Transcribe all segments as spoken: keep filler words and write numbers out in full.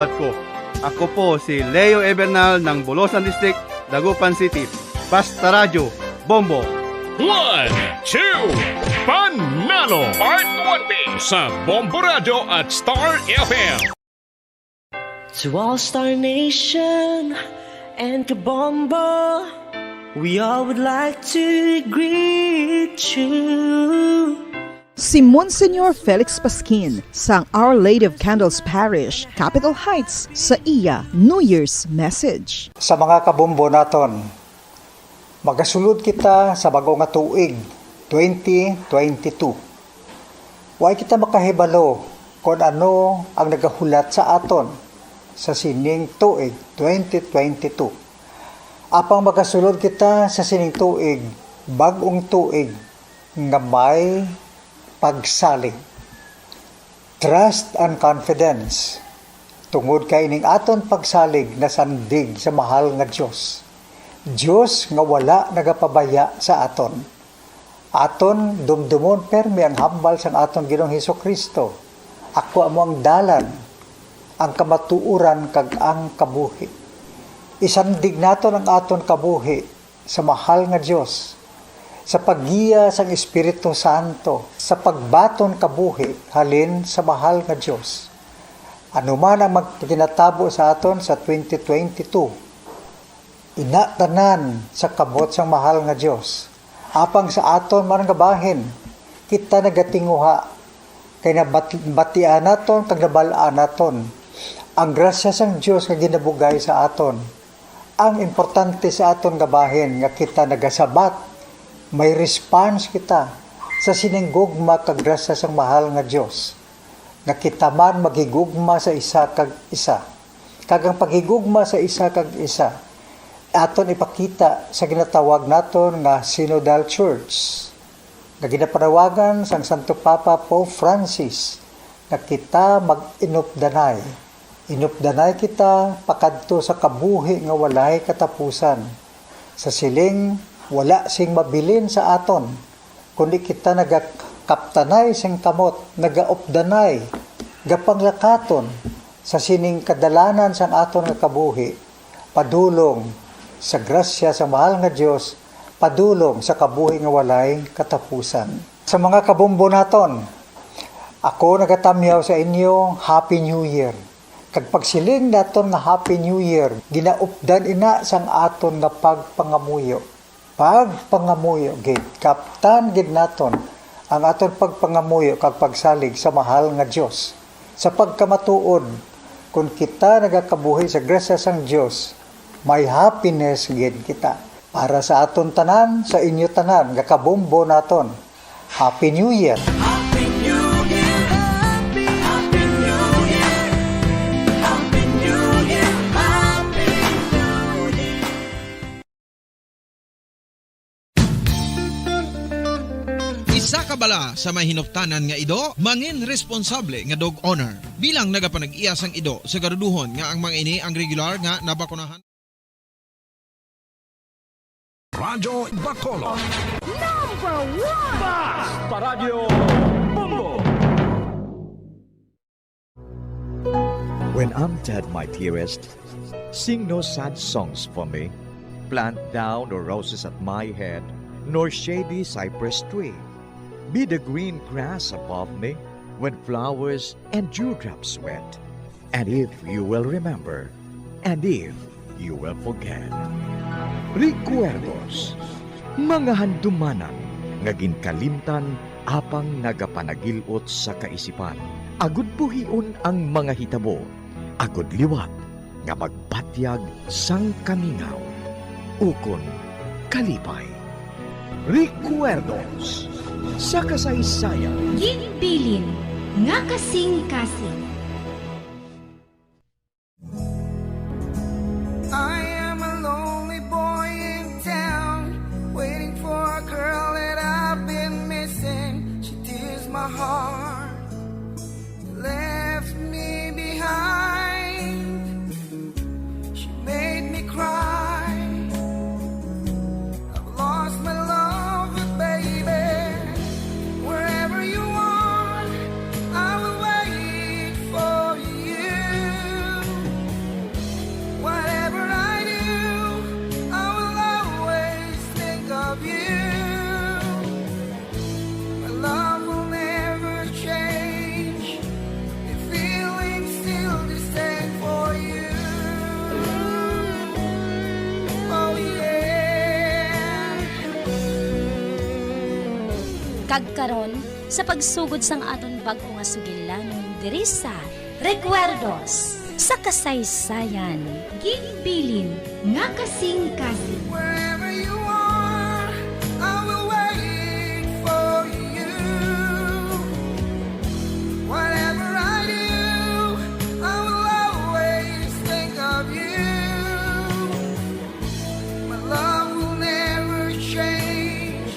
ko. Ako po si Leo Ebernal ng Bolosan District, Dagupan City. Basta Radyo, Bombo! One, two, Panalo! Part one B sa Bombo Radyo at Star F M. To all Star Nation and Kabombo, we all would like to greet you. Si Monsignor Felix Pasquin sang Our Lady of Candles Parish, Capitol Heights, sa iya New Year's message. Sa mga kabombo naton, magasulod kita sa bag-o nga tuig, twenty twenty-two. Way kita makahibalo kon ano ang nagahulat sa aton sa sining tuig, twenty twenty-two. Apang magasulod kita sa sining tuig, bag-ong tuig nga may pagsalig. Trust and confidence. Tungod kay ining aton pagsalig nasandig sa mahal nga Dios. Dios nga wala nagapabaya sa aton. Aton dumdumon permi ang hambal sang aton Ginoong Jesu-Cristo. Ako amo ang dalan, ang kamatuoran, kag ang kabuhi. Isandig naton ang aton kabuhi sa mahal nga Dios, sa paggiya sang Espiritu Santo, sa pagbaton kabuhi halin sa mahal nga Dios. Ano man ang magpaginatabo sa aton sa twenty twenty-two, ina tanan sa kamot sang mahal nga Dios. Apang sa aton man nga bahin, kita nagatinguha, kay nabat-, batian naton kag nabal-an naton ang grasya sang Dios nga ginabugay sa aton. Ang importante sa aton nga bahin nga kita nagasabat, may response kita sa sining gugma kag grasya sang mahal nga Dios, nga kita man maghigugma sa isa kag isa. Kag ang paghigugma sa isa kag isa aton ipakita sa ginatawag naton nga Synodal Church, nga ginapanawagan sang Santo Papa Pope Francis nga kita mag-inupdanay. Inupdanay kita pakadto sa kabuhi nga walay katapusan, sa siling wala sing mabilin sa aton, kundi kita nagakaptanay sing kamot, nagaupdanay, gapanglakaton sa sining kadalanan sang aton nga kabuhi, padulong sa grasya sa mahal nga Dios, padulong sa kabuhi nga walay katapusan. Sa mga kabombo naton, ako nagatamyaw sa inyo, Happy New Year. Kag pagsiling naton nga Happy New Year, ginaupdan ina sang aton nga pagpangamuyo. Pagpangamuyo gid, kaptan gid naton ang aton pagpangamuyo kag pagsalig sa mahal nga Dios. Sa pagkamatuod, kon kita nagakabuhi sa grasya sang Dios, may happiness gid kita. Para sa aton tanan, sa inyo tanan nga kabombo naton, Happy New Year! Happy New Year! Happy, Happy New Year! Happy New Year! Happy New Year! Isa ka bala sa may hinuptanan nga ido, mangin responsable nga dog owner. Bilang nagapanag-iya sang ido sa garuduhon nga ang mga ini ang regular nga nabakunahan. Radyo Bacolod. Number one! Basta Radyo Bombo! When I'm dead, my dearest, sing no sad songs for me. Plant thou no roses at my head, nor shady cypress tree. Be the green grass above me when flowers and dewdrops wet. And if you will remember, and if you will forget. Recuerdos, mga handumanan nga ginkalimtan apang nagapanagil-ot sa kaisipan. Agud buhion ang mga hitabo, agud liwat nga magbatyag sang kamingaw ukon kalipay. Recuerdos sa kasaysayan. Ginbilin nga kasing-kasing. I am a lonely boy in town, waiting for a girl that I've been missing. She tears my heart, left me behind. She made me cry. I've lost my love, but baby, wherever you are, I will wait Karon, sa pagsugod sang aton bag-o nga sugilanon diri sa Recuerdos sa Kasaysayan, ginbilin nga kasing-kasing. Wherever you are, I will wait for you. Whatever I do, I will always think of you. My love will never change.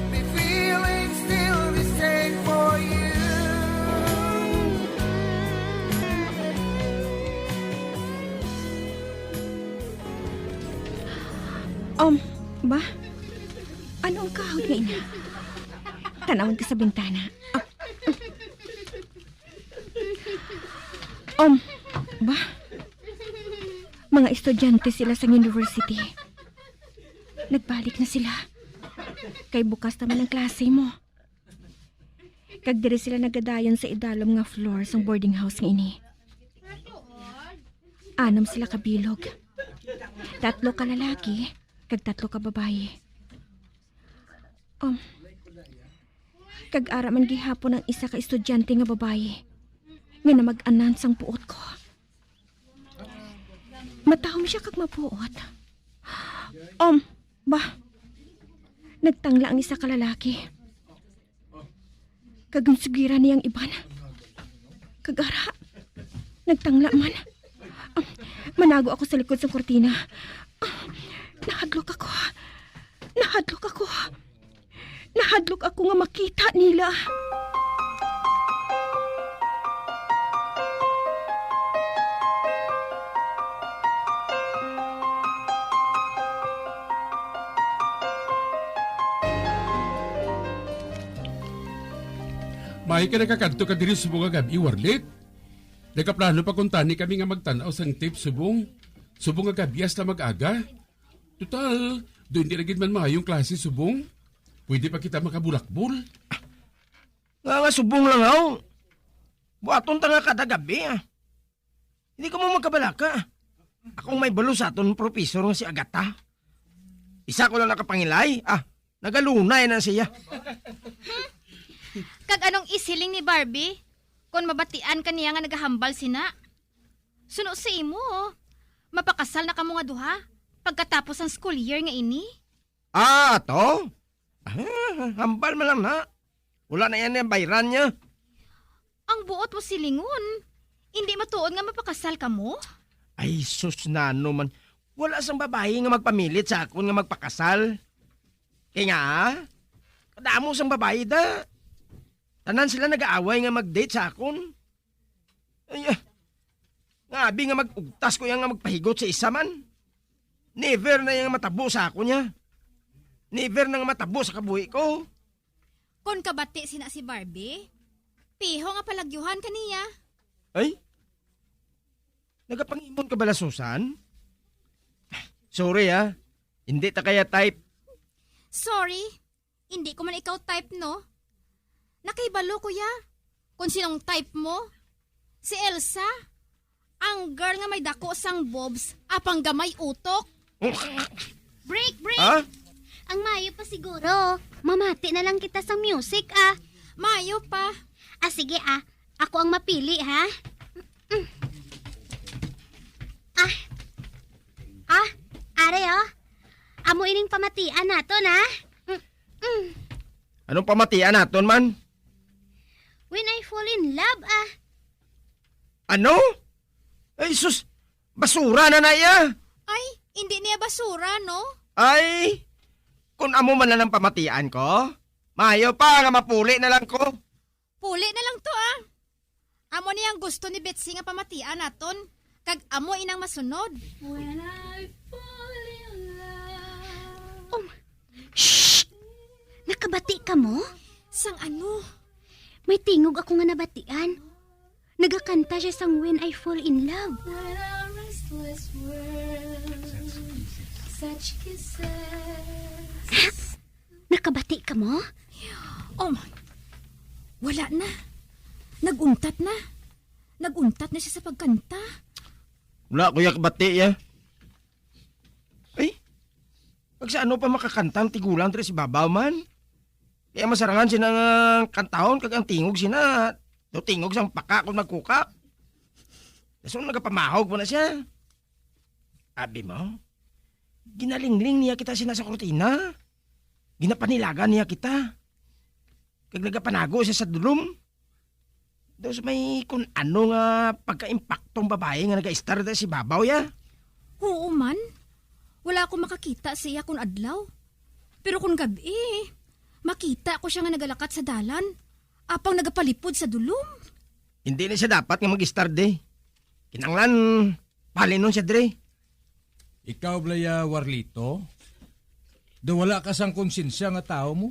My feelings still the same for you. Um, ba? Ano ang kahog nga ina? Tanawon ka sa bintana. Ah. Um, ba? Mga estudyante sila sa university. Nagbalik na sila. Kay bukas naman ang klase mo. Kag diri sila nagadayon sa idalom nga floor sang boarding house nga ini. Anam sila ka bilog. Tatlo ka lalaki, kag tatlo ka babayi. Um, kag ara man gihapon ang isa ka estudyante nga babayi nga namag-anan sang buot ko. Matahom sia kag mabuot. Um, ba, nagtangla ang isa ka lalaki. Kag ginsugiran niya ang iban. Kag ara, nagtangla man. Um, manago ako sa likod sang kurtina. Um, nahadlok ako. Nahadlok ako. Nahadlok ako nga makita nila. Maayo ka nakakadto ka diri subong nga gab-i, Warlit. Nagaplano pa kuntani kami nga magtan-aw sang tape subong, subong nga gab-i hasta mag-aga. Total, daw indi na gid man maayong klase subong. Pwede pa kita makabulakbol. Nga, nga subong lang, haw. Buhaton ta nga kada gab-i, ah. Hindi ka mo magkabalaka. Akong may balo sa aton professor nga si Agata. Isa ko lang nakapangilay, ah, nagalunay na siya. Kag anong isiling ni Barbie kon mabatian ka niya nga nagahambal sina? Suno sa imo, oh. Mapakasal na kamo nga duha pagkatapos sang school year nga ini? Ah, ato? Ah, hambal man lang na. Wala na yan ang bayran niya. Ang buot mo silingon, indi matuod nga mapakasal kamo? Ay, sus, nano man. Wala sang babayi nga magpamilit sa akon nga magpakasal. Kay nga, ah, kadamo sang babayi da. Tanan sila nag-aaway nga mag-date sa akon. Ay, ah, nga abi nga mag-ugtas ko yan nga magpahigot sa isa man. Never na yan matabo sa akon niya. Never na nga matabo sa kabuhi ko. Kon kabati sina si Barbie, piho nga palagyuhan ka niya. Ay? Nagapangimon ka bala, Susan? Sorry, ah. Hindi ta kaya type. Sorry. Hindi ko man ikaw type, no? Nakahibalo ko ya. Kung sinong type mo? Si Elsa? Ang girl nga may dako sang boobs, apang gamay utok. Break, break! Ha? Ang mayo pa siguro, mamati na lang kita sang music, ah. Mayo pa. Ah, sige, ah. Ako ang mapili, ha? Mm. Ah. Ah, are, oh. Amo ining pamatian naton, ha? Mm, mm. Anong pamatian naton man? When I fall in love, ah. Ano? Ay, sus! Basura na na iya! Ay, hindi niya basura, no? Ay, kung amo man lang ang pamatian ko, mayo pa nga mapuli na lang ko. Puli na lang to, ah. Amo ni ang gusto ni Betsy nga pamatian naton, kag amo inang masunod. When I fall in love. Oh, shh! Nakabati ka mo? Sang ano? May tingog ako nga nabatian. Nagakanta siya sang When I Fall in Love. When our restless world, such kisses. Nakabati ka mo? Oh, wala na. Nag-untat na. Nag-untat na siya sa pagkanta. Wala ko ya kabati, ya. Ay, pag sa ano pa makakanta ang tigulang diri sa babaw man? Kaya masarangan sina nga kantahon kag ang tingog sina, daw tingog sang paka kon magkuka. Dason nagapamahog pa na siya. Abi mo, ginalingling niya kita sina sa kurtina. Ginapanilagan niya kita. Kag nagapanago siya sa dulom. Daw sa may kun ano nga pagkaimpaktong babae nga nagaistar da si babaw ya. Oo man. Wala ako makakita sa iya kun adlaw. Pero kun gab-i, makita ko siya nga nagalakat sa dalan, apang nagapalipod sa dulom. Hindi na siya dapat nga mag-istar di. Kinanglan, palinon siya diri. Ikaw, Blaya Warlito, daw wala ka sang konsyensya nga tawo mo?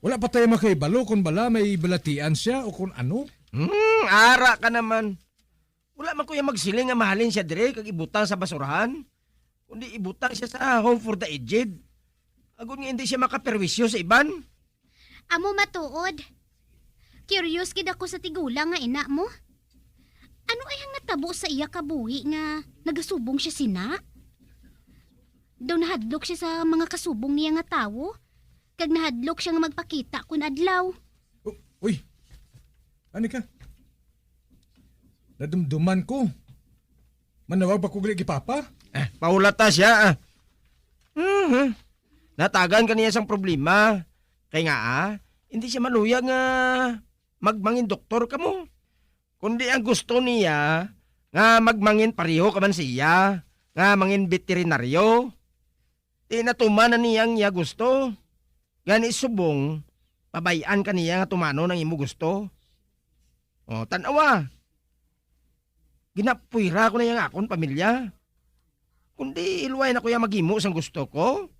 Wala pa tayo makahibalo kung bala may balatian siya o kung ano. Hmm, ara ka naman. Wala man ko iya magsiling nga mahalin siya dire kag ibutang sa basurahan, kundi ibutang siya sa home for the aged. Agod nga hindi siya makaperwisyo sa iban. Amo matuod. Curious gid ako sa tigulang nga ina mo. Ano ay ang natabo sa iya kabuhi nga nagasubong siya sina? Daw nahadlok siya sa mga kasubong niya nga tawo, kag nahadlok siya nga magpakita kun adlaw. U-, uy! Ani ka? Nadumduman ko. Manawag pa ko gali kay Papa? Eh, paulata siya, ah. Mhm. Natagan ka niya sang problema. Kay nga, ah, hindi siya maluyag nga magmangin doktor kamo. Kundi ang gusto niya nga magmangin pareho ka man siya, nga mangin veterinaryo. Di natuman na niya ang iya gusto. Gani subong, pabay-an ka niya nga tumanon ang imo gusto. O, tan-awa. Ginapuwira ko na iya nga akon pamilya. Kundi iluway na ko iya maghimo sang gusto ko.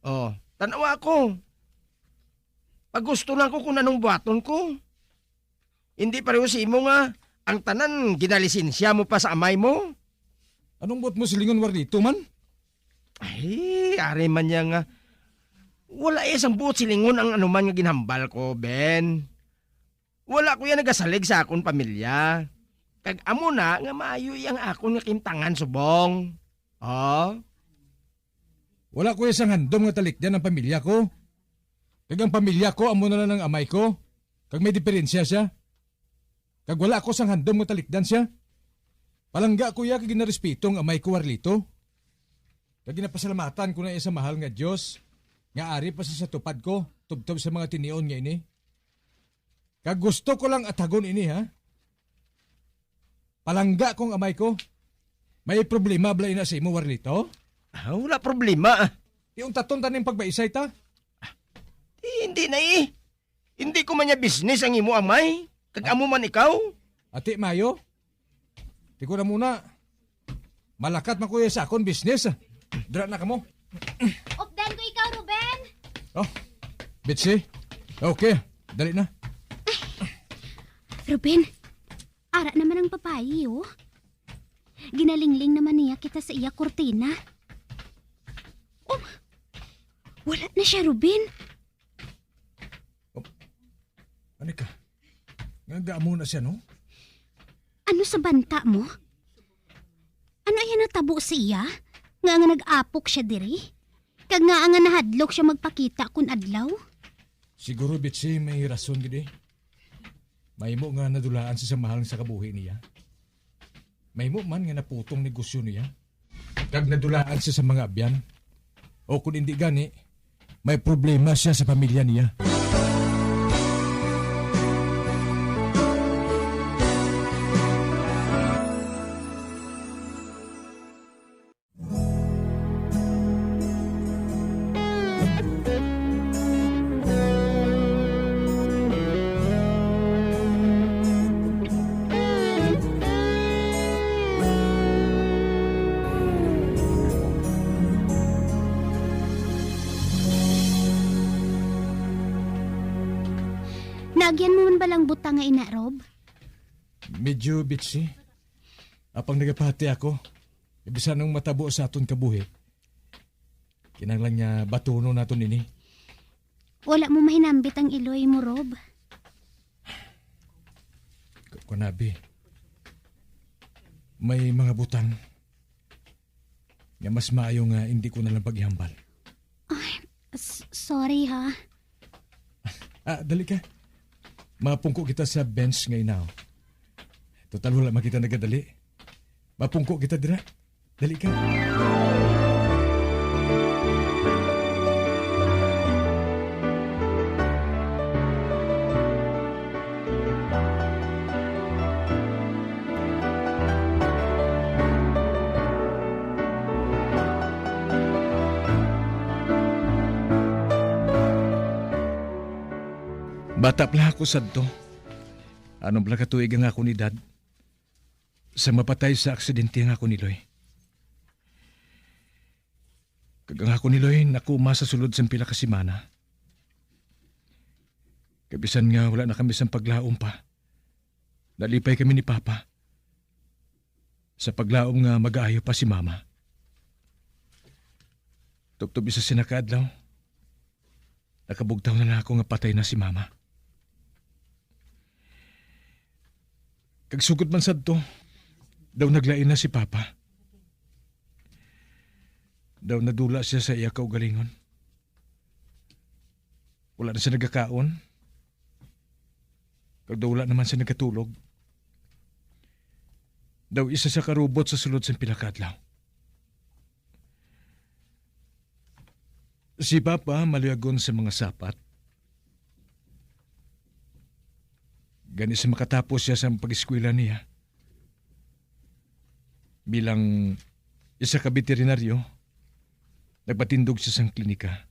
O, tan-awa ko. Pag gusto lang ko kung anong buhaton ko. Hindi pareho sa imo nga ang tanan ginalisensiya mo pa sa amay mo. Anong buot mo silingon, Warlito, man? Ay, ari man niya nga. Wala iya sang buot silingon ang anuman nga ginhambal ko, Ben. Wala ko iya nagasalig sa akon pamilya. Kag amo na nga maayo iya ang akon nga kahimtangan subong. Oh? Wala ko iya sang handom nga talikdan ang pamilya ko. Kag ang pamilya ko amo na lang ang amay ko. Kag may diferensya siya. Kag wala ako sang handom nga talikdan sia. Palangga ko iya kag ginarespeto ang amay ko, Warlito. Kag ginapasalamatan ko na iya sa mahal nga Dios nga ari pa sia sa tupad ko tubtob sa mga tinion nga ini. Kag gusto ko lang atagon ini, ha? Palangga ko ang amay ko. May problema bala ina sa imo, Warlito? Ah, wala problema. Di untaton ta ning pagbaisay ta. Di, hindi na eh. Hindi ko man niya business ang imo amay, kag amo man ikaw. Ati, Mayo, ti ko na muna. Malakat man ko iya sa akon business. Dira na kamo. Updan ko ikaw, Ruben. Oh, Bitsy. Okay, dali na. Ruben, ara naman ang babayi, oh. Ginalingling naman niya kita sa iya kurtina. Oh, wala na siya, Ruben. Oh, ani ka? Nga gamo na siya, no? Ano sa banta mo? Ano iya natabo sa iya? Nga nga nag-apok siya diri? Kag nga nga nahadlok siya magpakita kun adlaw? Siguro, Bitsy, may rason gid eh. Mahimo nga nadulaan siya sa mahal sa kabuhi niya. Mahimo man nga naputong negosyo niya. Kag nadulaan siya sa mga abyan. O kung hindi gani, may problema siya sa pamilya niya. Naagyan mo man balang butang nga ina, Rob? Medyo, Bitsy. Apang nagapahati ako. Bisan anong matabo sa aton kabuhi, kinahanglan nga batunon naton ini. Wala mo mahinambit ang iloy mo, Rob. K-, kunabi. May mga butang nga mas maayo nga hindi ko na lang pag-ihambal. Ay, s-, Sorry, ha. Ah, dali ka. Mapungko kita sa bench nga inaw. Total, wala man kita nagadali. Mapungko kita dira. Dali ka. Bata pa lang ako sadto. Anom pa lang ka tuig ang akon edad, sa mapatay sa aksidente ang akon iloy. Kag ang akon iloy nakuma sa sulod sang pila ka semana. Kag bisan nga wala na kami sang paglaom pa, nalipay kami ni Papa sa paglaom nga magaayo pa si Mama. Tubtob isa sina ka adlaw, nakabugtaw na lang ako nga patay na si Mama. Kag sugod man sadto, daw naglain na si Papa. Daw nadula siya sa iya kaugalingon. Wala na siya nagakaon. Kag daw wala naman siya nagatulog. Daw isa siya karubot sa sulod sang pila ka adlaw. Si Papa maluyagon sa mga sapat. Gani sa makatapos siya sa pag-eskwela niya, bilang isa ka veterinaryo, nagpatindog siya sang klinika.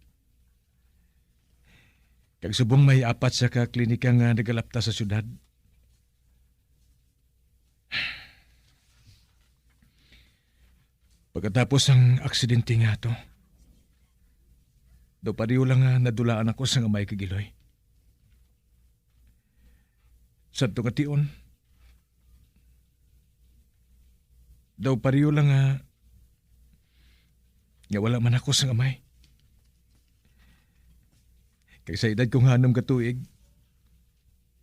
Kag subong may apat siya ka klinika nga nagalapta sa syudad. Pagkatapos sang aksidente nga ato, daw pareho lang nga nadulaan ako sang amay kag iloy. Sadto nga tion, daw pareho lang nga, nga wala man ako sang amay. Kag sa edad ko nga anom ka tuig,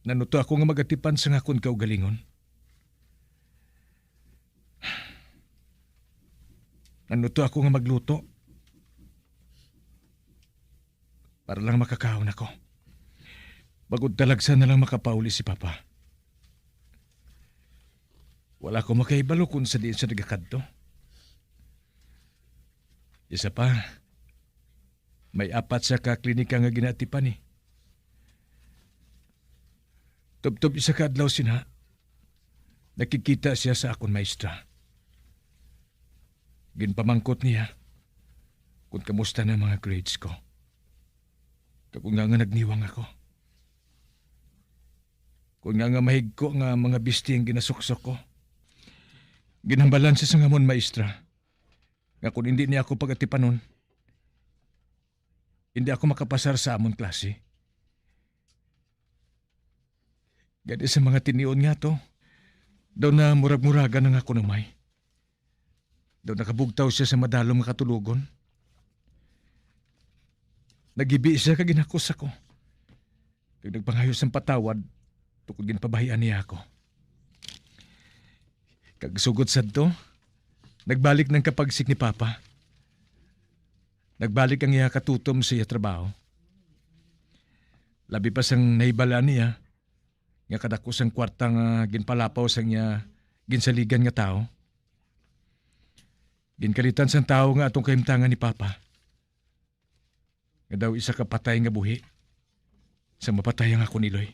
nanuto ako nga magatipan sang akon kaugalingon. Nanuto ako nga magluto para lang makakaon ako, bangod talagsa na lang makapauli si Papa. Wala ko makahibalo kung sa diin siya nagakadto. Isa pa, may apat siya ka klinika nga ginaatipan, eh. Tubtob isa ka adlaw sina, nakigkita siya sa akon maestra. Ginpamangkot niya kung kamusta na mga grades ko, kag kung nga, nga nagniwang ako, kung nga, nga mahigko nga mga bisti ang ginasuksok ko. Ginhambalan siya sang amon maestra nga kung hindi niya ako pagatipanon, hindi ako makapasar sa amon klase. Gani sa mga tinion nga to, daw na murag-muragan ang akon amay. Daw nakabugtaw siya sa madalom nga katulogon. Naghibi siya kag ginhakos ako, kag nagpangayo sang patawad tungod ginpabahian niya ako. Kag sugod sadto, nagbalik nang kapagsik ni Papa. Nagbalik ang iya katutom sa iya trabaho. Labi pa sang nahibal-an niya nga kadako sang kwarta nga ginpalapaw sang iya ginsaligan nga tawo. Ginkalitan sang tawo nga atong kahimtangan ni Papa, nga daw isa ka patay nga buhi sa mapatay ang akon iloy.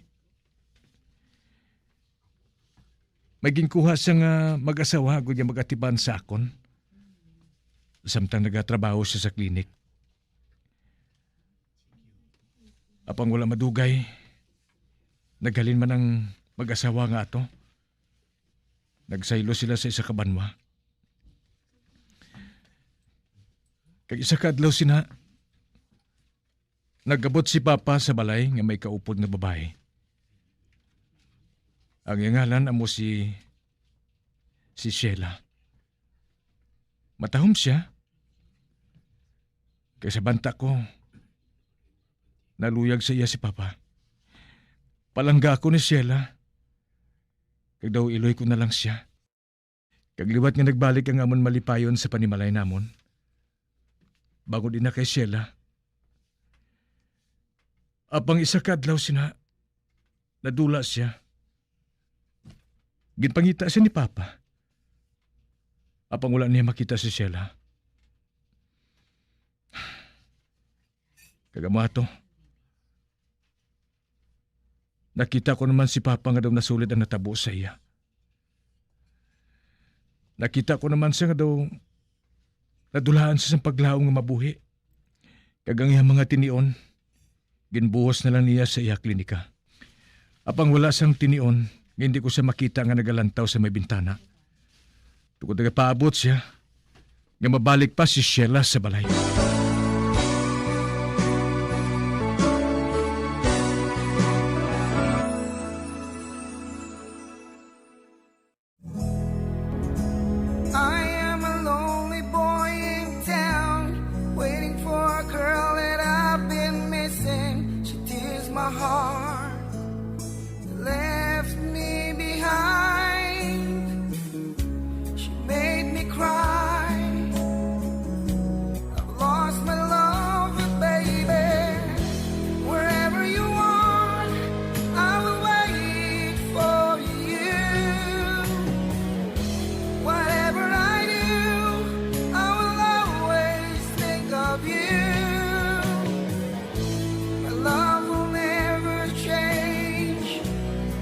May ginkuha siya nga mag-asawa agod nga mag-atipan sa akon, samtang nagatrabaho siya sa klinik. Apang wala madugay, naghalin man ang mag-asawa nga ato. Nagsaylo sila sa isa ka banwa. Kag isa ka adlaw sina, nag-abot si Papa sa balay nga may kaupod nga babayi. Ang iya ngalan amo si, si Sheila. Matahom sia. Kay sa banta ko, naluyag sa iya si Papa. Palangga ako ni Sheila, kag daw iloy ko na lang sia. Kag liwat nga nagbalik ang amon malipayon sa panimalay namon, bangod ina kay Sheila, Apang isa ka adlaw sina, nadula sia. Ginpangita siya ni Papa. Apang wala niya makita si Sheila. Kag amo ato. Nakita ko naman si Papa nga daw nasulid ang natabo sa iya. Nakita ko naman siya nga daw nadulaan siya sang paglaom nga mabuhi. Kag ang iyang mga tinion, ginbuhos na lang niya sa iya klinika. Apang wala sang tinion nga hindi ko siya makita nga nagalantaw sa may bintana. Tungod nagapaabot siya nga mabalik pa si Sheila sa balay. I am a lonely boy in town, waiting for a girl that I've been missing. She tears my heart, left me behind. She made me cry. I've lost my lover, baby. Wherever you are, I will wait for you. Whatever I do, I will always think of you. My love will never change.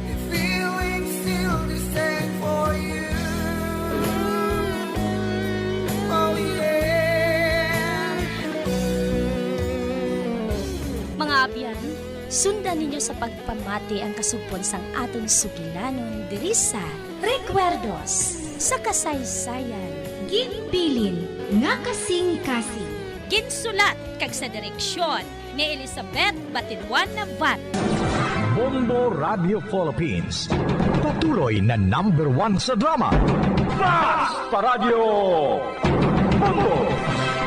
The feeling's still the same for you. Oh, yeah. Mga abyan, sundan ninyo sa pagpamati ang kasugpon sang aton sugilanon diri sa Recuerdos sa Kasaysayan. Ginbilin nga kasing-kasing. Ginsulat kag sa direksyon ni Elizabeth Batiduan Navarro. Bombo Radio Philippines, patuloy na number one sa drama. Fast pa Radyo Bombo!